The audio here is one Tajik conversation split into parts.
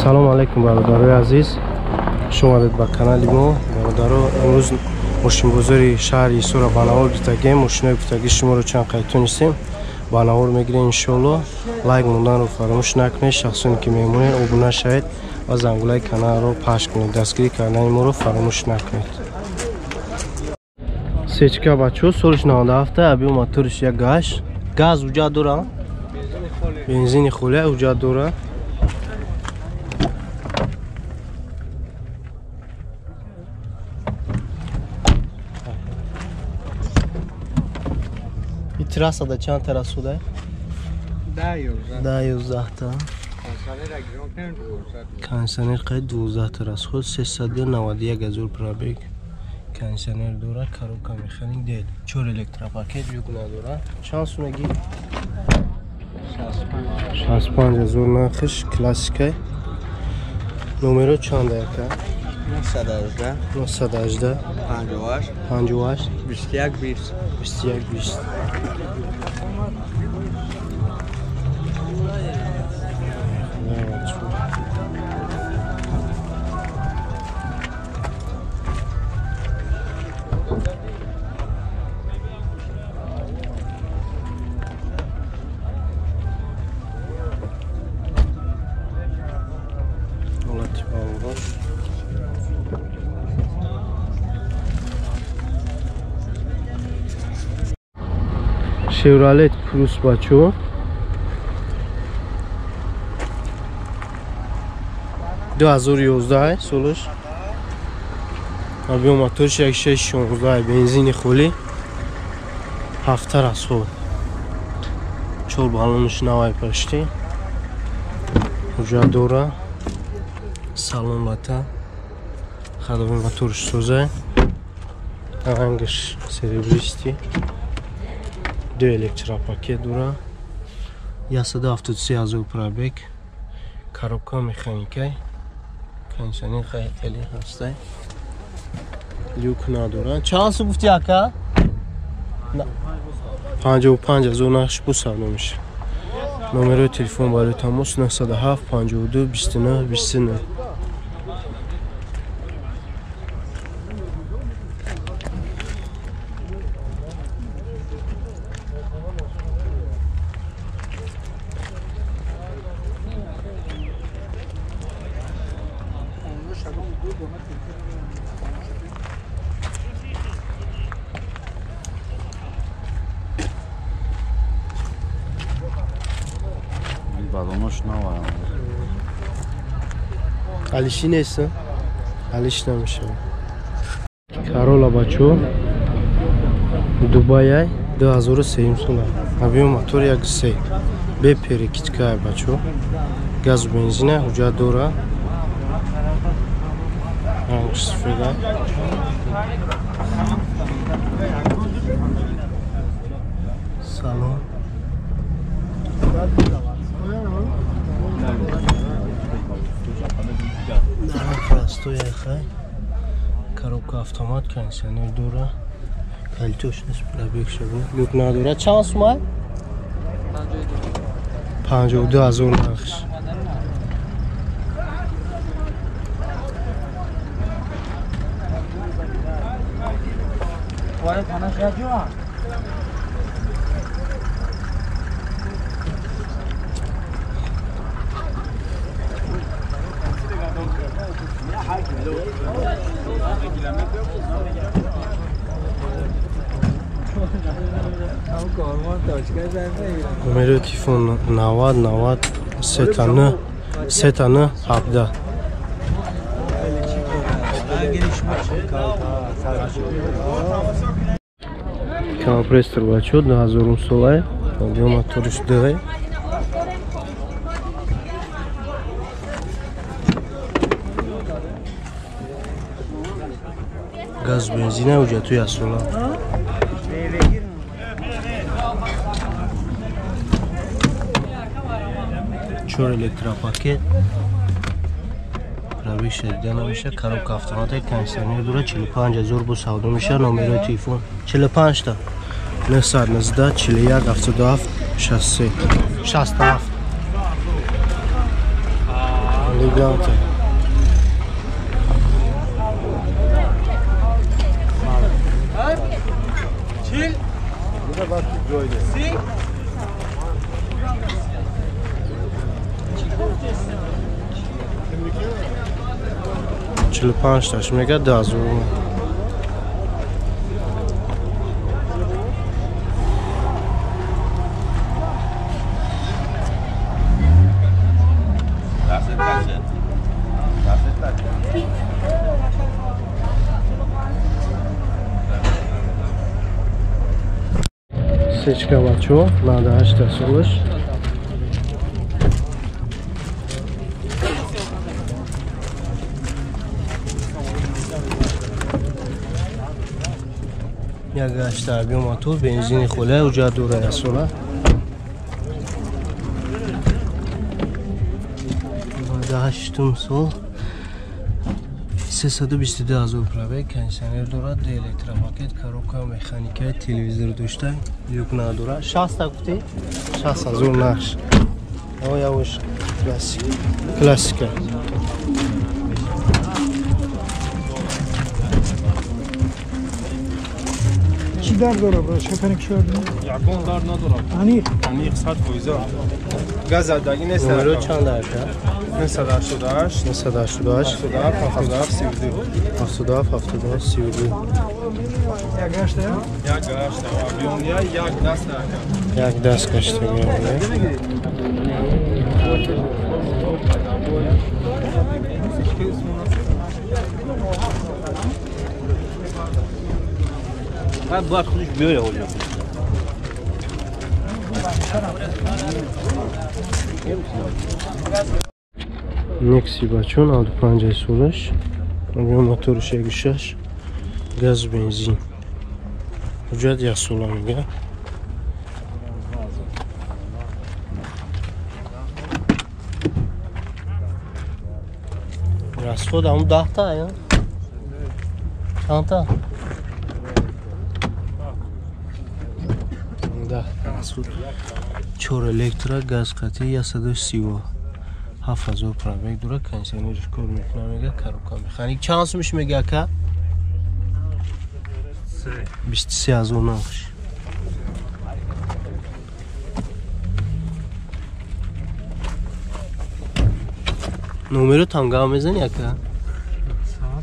Салом алейкум, бародарои азиз, хуш омадед ба канали мо. Бародаро, имрӯз мошинбозори шаҳри Исора ба навор гирифтагем. Мошинои гуфтагӣ шуморо чанд қайд тонистем ба навор мегирем, иншоалло. Лайк монданро фаромӯш накунед, шахсоне ки мемонед обуна шавед ва зангулаи каналро пахш кунед. Дастгирӣ кардани моро фаромӯш накунед. Сечка бачо, солиш 97, аби моториш як гаш. Газ уҷа дора? Бензини холия уҷа дора. Трассада чанд та расуда? 10-11 та. Кондиционер қайд 12 та расход, 391 ҳазор пробег. Кондиционер дора, коробка механик дел. 4 электропакет люк надора. Чанд сумаги? 65 ҳазор нархиш, классика. Номеро чанд яка? 918 918 58 58 21 20 21 20. Chevrolet Cruze бачо 2011 солиш, объем моторш 1.6 бензини холӣ, ҳафта расход, чор баллонш навай пашти, ҳуҷҷат дора, салон лата, ходовой моторш созай, рангаш серебристый, ду электропакет дора, 173 ҳазор пробег, коробка механикай, кондиционер хеле ҳастай, люк надора. Чанд сум гуфти ака? 55 ҳазор нархш бо савдо мешавад. Номерои телефон барои тамос 907 52 29 29. Алиши нест, алиш намешавад. Карола бачо Дубайай 2003 сола, объем мотор 1.3, бе перекидка бачо, газу бензина, ҳуҷҷат дора, рангш сафеда. Салон простой хай, коробка автомат, кондиционер дора, калитош нест, пробег шуда, люк надора. Чанд сума? 52 ҳазор нархш. Номерои телефон 90 90 39 39 17. Компрессор бачо 2000 солай, объем моториш 2. Газ бензина ҳуҷҷатҳои асола. Чор электропакет, пробег шадида намеша, коробка автомат, кондиционер дора, 45 ҳазор бо савдо меша. Номерои телефон 45 та 919 41 77 63 67. Элеганта. Чилу панҷташ мега 10 000. Сечка бачо, 98 солаш. Як гашта объем мотор, бензини хола, уҷа дура ясола. 98 сол, 322 ҳазор пробег, кондиционер дорад, ду электропакет, коробка механика, телевизор дошта, люк надорад. 60 гуфтӣ? 60 ҳазор нақш. О, явош классика. Чӣ дард дорад, брат? Шакари кишвар? Ягон дард надорад. Аниқ? Аниқ, 100%. Газ задагӣ нест. Номеро чанд ака? 988 988 77 77 32. 77 77 32. Як гашта? Як гашта. Объем як даст ака. Як даст гаштагӣ. Бояд худаш биёя оҷа. Некси бачо, 95 солаш. Объем моториш 1.6, газ, бензин. Ҳуҷҷат як сола мега. Расход ҳамун 10 та я? Чандта? 10 та расход. Чор электро, газ қатъи, 137 000 пробег дорад, кондиционериш кор мекунад, мега, коробка механик. Чанд сумиш мега ака? 23 000 нақш. Номеро танга мезани ака?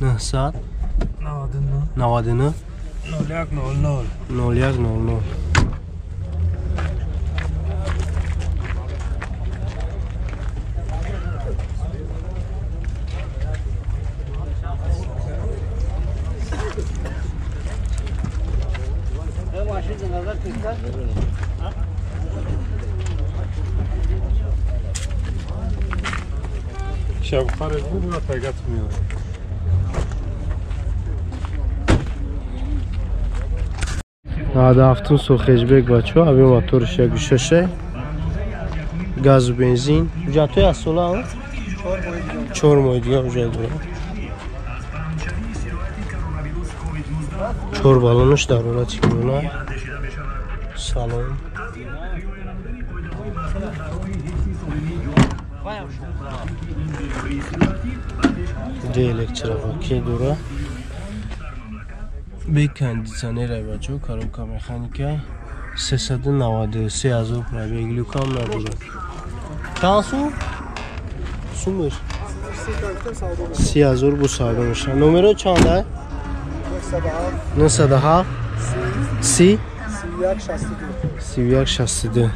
900 99 01 00. 01 00. Шабхаре буд тайгат меояд. 97 сол хэтчбек бачо, объем моториш 1.6, газу бензин. Ҳуҷҷатҳои аз сола 4 моҳи дига ҳуҷҷат дорад. Чор баллонаш дар ҳолати миёна. Салон. Ду электропакет дора. Бе кондиционер ай бачо, коробка механика, 393 ҳазор пробег, люкам надорад. Чанд сум? Сумаш? 30 000 бу савдо мешавад. Номеро чанд ай? 907 30 31 62.